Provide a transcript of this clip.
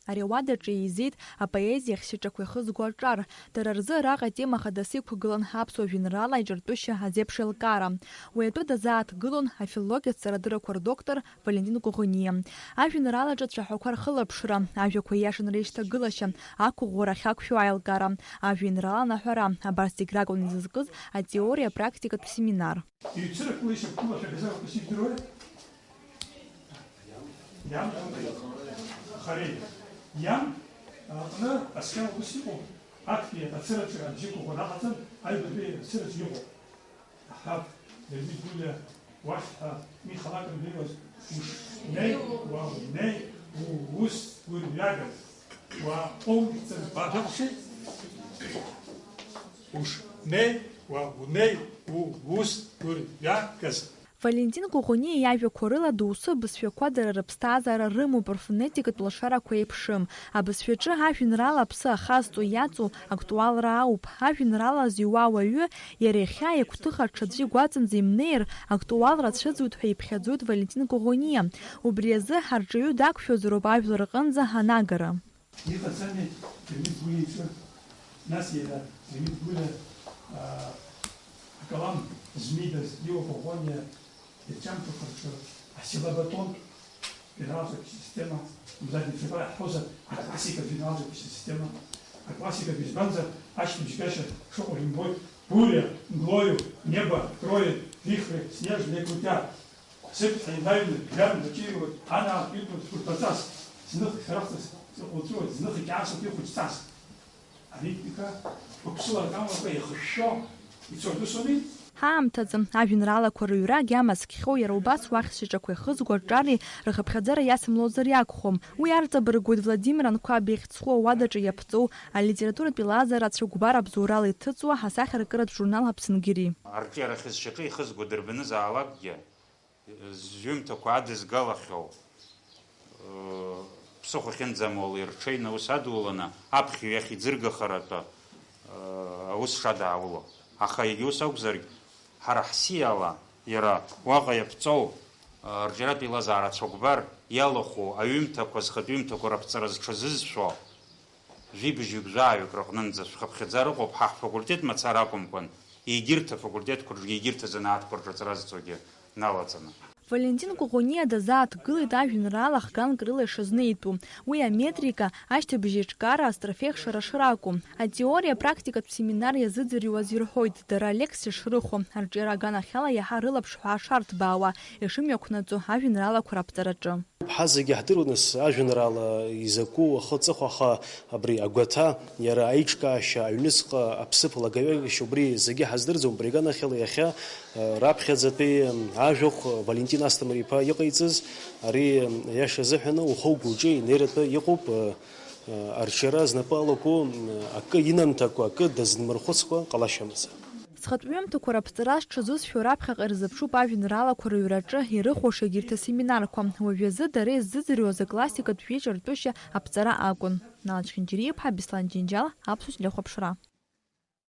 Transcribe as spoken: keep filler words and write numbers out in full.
Ари ауадаҿы еизеит апоезиа ахьшьаҿақәа ихызго аҿар. Дара рзы араҟа атема хадас иқәгылан аԥсуа жәеинраала иҿыртәышьа азеиԥш еилкаара. Уи атәы дазааҭгылон афилологиатә ҵарадыррақәа рдоктор Валентин Кәыӷәаниа. Ажәеинраалаҿы ацәаҳәақәа рхылаԥшра, ажәақәа ииашаны реишьҭагылашьа, ақәыӷәӷәара ахьақәшәо аилкаара, ажәеинраала анаҳәара, абарҭ зегь ракәын изызкыз атеориа-практикатә семинар. Иҩцырақәла ишьақәгылашәа газарақәа сижәдыруеи? Иан? Хареи. Иан аҟны асхьа ус иҟоуп, актәи ацыраҿы абжьықәыӷәӷәара аҟаҵан, аҩбатәи ацыраҿы иҟоуп. Аҳ, Леонид Гәлиа уахь ҳәа, Миха Лакрба ииуаз, ушнеи, уа унеи, уус гәырҩагаз, уа умҵан, уа шәаҟәшеи? Ушнеи, уа унеи, уус гәырҩагаз. Валентин Кәыӷәаниа иажәақәа рыла доусы абызшәақәа дара рыԥсҭазаара рымоуп, рфонетикатә лашарақәа еиԥшым. Абызшәаҿы ажәеинраала аԥсы ахазҵо иаҵоу актуалра ауп. Ажәеинраала зыҩуа ауаҩы, иара иахьа иагәҭыха ҽаӡәы игәаҵанӡа имнеир, актуалра цәыӡуеит ҳәа иԥхьаӡоит Валентин Кәыӷәаниа. Убри азы арҿиаҩы дақәшәозароуп ажәлар рҟынӡа анагара. Иҟаӡами Леонид Гәлиа иҿы? Нас иара Леонид Гәлиа, аа, акалам змидаз, иуа Кәыӷәаниа ирҿиамҭақәа рҿы асилабатонтә педагогикатә система, мамзаргьы ҵабара иаҳҳәозар, аклассикатә педагогикатә система, аклассикатә, избанзар, ашьҭыбжьгашьа шыҟоу жәымбои, буря, мглою, небо откроет вихры снежные крутя. Сыԥҳа инаҩны жәҩан даҿируеит, анаатә иқәлоит хәырҭаҵас, зных хьрыхҭас иҟуҵәуеит, зных икьаасуеит ихәыҷҵас. Аритмика, гәыԥсыла аргамақәа еихышәшәо ицоит, усоуми? Ҳаамҭазы, ажәеинраалақәа рыҩра агьама зкхьоу иара убас уахь шьаҿақәа ихызго аҿари рхыԥхьаӡара иацымлозар иакәхом. Уи арҵабыргуеит Владимир Анқәаб ихьӡ зху ауадаҿы иаԥҵоу алитературатә еилазаара ацәыкәбар абзоурала иҭыҵуа асахьаркыратә журнал Аԥсынгьери. Арҿиара ахьысшьаҿы ихызго дырбаны заалакгьы, зҩымҭақәа адызгалахьоу, ԥсыхәа ахьынӡамоулеи рҽеины аус адуланы, аԥхьаҩ иахь иӡыргахаратәы, аус шадауло. Аха егьа ус акәзаргь, ҳара ҳсиала, иара уаҟа иаԥҵоу, арҿиаратә еилазаара ацәыкәбар иалахәу аҩымҭақәа, зхатә ҩымҭақәа раԥҵара зҽазызшәо, жәибжьҩык-жәааҩык рыҟнынӡа шәхыԥхьаӡара ыҟоуп, ҳа ҳфакультет мацара акәымкәан, егьырҭ афакультетқәа рҿгьы, егьырҭ азанааҭқәа рҿы аҵара зҵогьы налаҵаны. Валентин Кәыӷәаниа дазааҭгылеит ажәеинраала хганк рыла ишазнеитәу. Уи аметрика, ашьҭыбжь еиҿкаара, астрофеихшара шракәу. Атеориа-практикатә семинар иазыӡырҩуаз ирҳәоит, дара алекциа шрыхәо, арҿиара аганахьала иаҳа рылаԥш ҳәаа шарҭбаауа, ишымҩақәнаҵо ажәеинраалақәа раԥҵараҿы. Ҳа зегьы ҳдыруан нас ажәеинраала изакәу ахы аҵыхәа, аха абри агәаҭа, иара аиҿкаашьа, аҩныҵҟа аԥсыԥ лагаҩагашьа убри зегьы ҳаздырӡом, убри аганахьала иахьа, э, раԥхьаӡатәи, м, ажәахә Валентин Асҭамыр-иԥа иҟаиҵаз, ари, м, аиаша азыҳәаны ухы-угәы-уҿы инеиратәы иҟоуп, э, э, арҿиара знапы алаку, м, акы инамҭакәа, акы дазынмырхәыцкәа ҟалашьа амаӡам. Зхатә ҩымҭақәа раԥҵара зҽазызшәо раԥхьаҟа ирзыԥшуп ажәеинраалақәа рыҩраҿы ирыхәаша егьырҭ асеминарқәа. Уажәазы дара иззыӡырҩуаз аклассикатә ҩеиҿартәышьа аԥҵара акәын. Нала Чхинџьариа-иԥҳа, Беслан Џьынџьал, Аԥсуа телехәаԥшра.